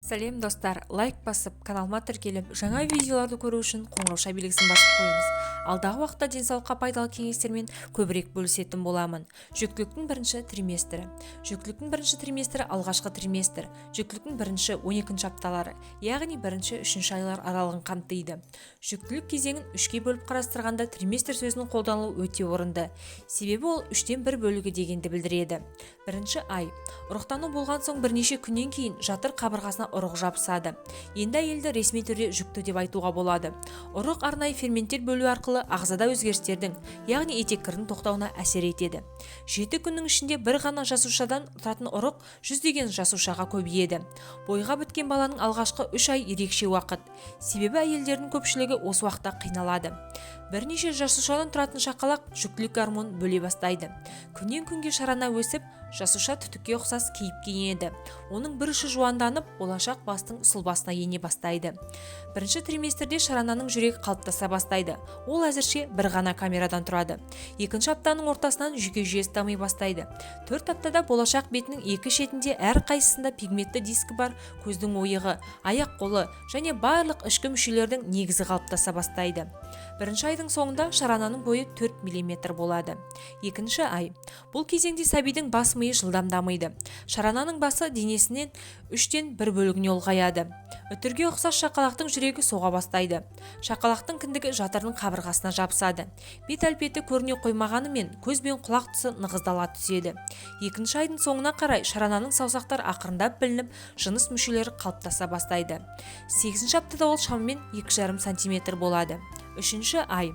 Сәлем, достар! Лайк басып, каналыма тіркеліп, жаңа видеоларды көру үшін қоңыраушаа белгісін басып қойыңыз. Алдағы уақытта денсаулыққа пайдалы кеңестермен көбірек бөлісетін боламын. Жүктіліктің бірінші триместрі. Жүктіліктің бірінші триместрі – алғашқы триместр, жүктіліктің бірінші 12 апталары, яғни бірінші үшінші айлар аралығын қамтиды. Жүктілік кезеңін үшке бөліп қарастырғанда, триместр сөзінің қолданылуы өте орынды, себебі ол үштен бір бөлігі дегенді білдіреді. Бірінші ай. Ұрықтану болған соң бірнеше күннен кейін жатыр қабырғасына ұрық жабысады. Енді әйелді ресми түрде жүкті деп айтуға болады. Ұрық арнайы ферменттер бөлу арқылы ағзада өзгерістердің, яғни етеккірдің тоқтауына әсер етеді. 7 күннің ішінде бір ғана жасушадан тұратын ұрық жүздеген жасушаға көбейеді. Бойға біткен баланың алғашқы 3 ай ерекше уақыт, себебі әйелдердің көпшілігі осы уақытта қиналады. Бірнеше жасушадан тұратын шақалақ жүктілік гормонын бөле бастайды. Күннен күнге шарана өсіп, жасуша түтікке ұқсас кейіпке енеді. Оның бір ұшы жуанданып, болашақ бастың сұлбасына ене бастайды. Бірінші триместрде шарананың жүрегі қалыптаса бастайды. Ол әзірше бір ғана камерадан тұрады. Екінші аптаның ортасынан жүйке жүйесі дами бастайды. 4 аптада болашақ бетінің екі шетінде әрқайсысында пигментті дискі бар көздің ойығы, аяқ қолы және барлық ішкі мүшелердің негізі қалыптаса бастайды. Бірінші айдың соңында шарананың бойы 4 мм болады. Екінші ай. Бұл кезеңде сәбидің бас миы жылдам дамиды. Шарананың басы денесінен үштен бір бөлігіне ұлғаяды. Үтірге ұқсас шақалақтың жүрегі соға бастайды. Шақалақтың кіндігі жатырдың қабырғасына жабысады. Бет әлпеті көріне қоймағанымен, көз бен құлақ тұсы нығыздала түседі. Екінші айдың соңына қарай шарананың саусақтары ақырындап білініп, жыныс мүшелері қалыптаса бастайды. Сегізінші аптада ол шамамен 2,5 сантиметр болады. Үшінші ай.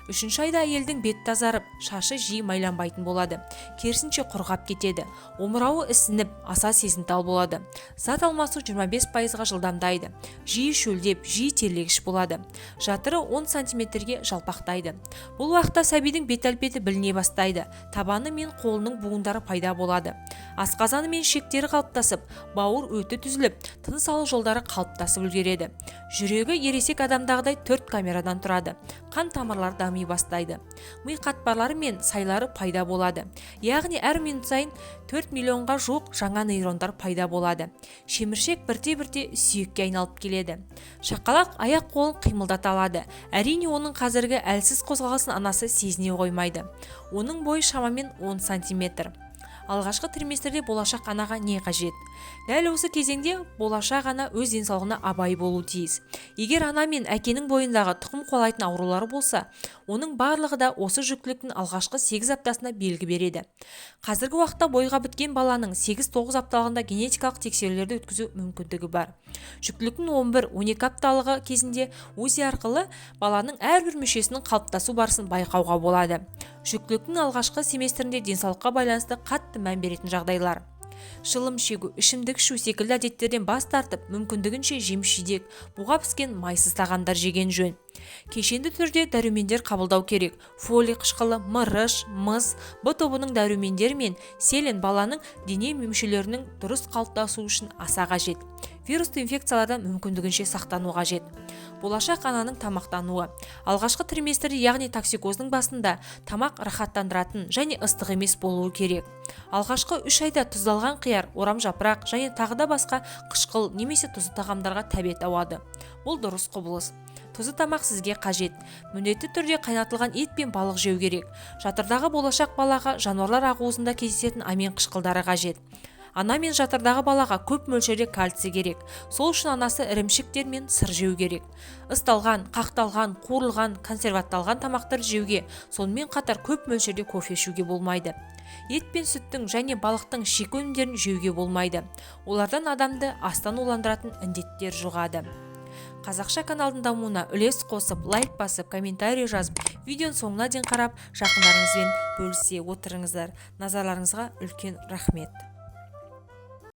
Үшінші айда әйелдің беті тазарып, шашы жиі майланбайтын болады, керісінше құрғап кетеді. Омырауы ісініп, аса сезімтал болады. Зат алмасу 25%-ға жылдамдайды. Жиі шөлдеп, жиі терлегіш болады. Жатыры 10 сантиметрге жалпақтайды. Бұл уақытта сәбидің бет әлпеті біліне бастайды. Табаны мен қолының буындары пайда болады. Асқазаны мен ішектері қалыптасып, бауыр өті түзіліп, тыныс алу жолдары қалыптасып үлгереді. Жүрегі ересек адамдағыдай төрт камерадан тұрады. Қан тамырлары дами бастайды. Ми қатпарлары мен сайлары пайда болады, яғни әр минут сайын 4 миллионға жуық жаңа нейрондар пайда болады. Шеміршек бірте-бірте сүйекке айналып келеді. Шақалақ аяқ қолын қимылдата алады. Әрине, оның қазіргі әлсіз қозғалысын анасы сезіне қоймайды. Оның бойы шамамен 10 сантиметр. Алғашқы триместрде болашақ анаға не қажет? Дәл осы кезеңде болашақ ана өз денсаулығына абай болуы тиіс. Егер ана мен әкенің бойындағы тұқым қуалайтын аурулары болса, оның барлығы да осы жүктіліктің алғашқы 8 аптасында белгі береді. Қазіргі уақытта бойға біткен баланың 8-9 апталығында генетикалық тексерулерді өткізу мүмкіндігі бар. Жүктіліктің 11-12 апталығы кезінде УЗИ арқылы баланың әрбір мүшесінің қалыптасу барысын байқауға болады. Жүктіліктің алғашқы семестрінде денсаулыққа байланысты қатты мән беретін жағдайлар: шылым шегу, ішімдік ішу секілді әдеттерден бас тартып, мүмкіндігінше жеміс-жидек, буға піскен майсыз тағамдар жеген жөн. Кешенді түрде дәрумендер қабылдау керек. Фолий қышқылы, мырыш, мыс, Б тобының дәрумендері мен селен баланың дене мүшелерінің дұрыс қалыптасуы үшін аса қажет. Вирусты инфекциялардан мүмкіндігінше сақтану қажет. Болашақ ананың тамақтануы. Алғашқы триместрде, яғни токсикоздың басында, тамақ рахаттандыратын және ыстық емес болуы керек. Алғашқы 3 айда тұздалған қияр, орамжапырақ және тағы да басқа қышқыл немесе тұзды тағамдарға тәбет ауады. Бұл дұрыс құбылыс. Тұзды тамақ сізге қажет. Міндетті түрде қайнатылған ет пен балық жеу керек. Жатырдағы болашақ балаға жануарлар ақуызында кездесетін амин қышқылдары қажет. Ана мен жатырдағы балаға көп мөлшерде кальций керек. Сол үшін анасы ірімшіктер мен сыр жеу керек. Ысталған, қақталған, қуырылған, консерватталған тамақтарды жеуге, сонымен қатар көп мөлшерде кофе ішуге болмайды. Ет пен сүттің және балықтың шикі өнімдерін жеуге болмайды. Олардан адамды астан уландыратын індеттер жұғады. Қазақша каналдың дамуына үлес қосып, лайк басып, комментарий жазып, видеоның соңына дейін қарап, жақындарыңызбен бөлісе отырыңыздар. Назарларыңызға үлкен рахмет!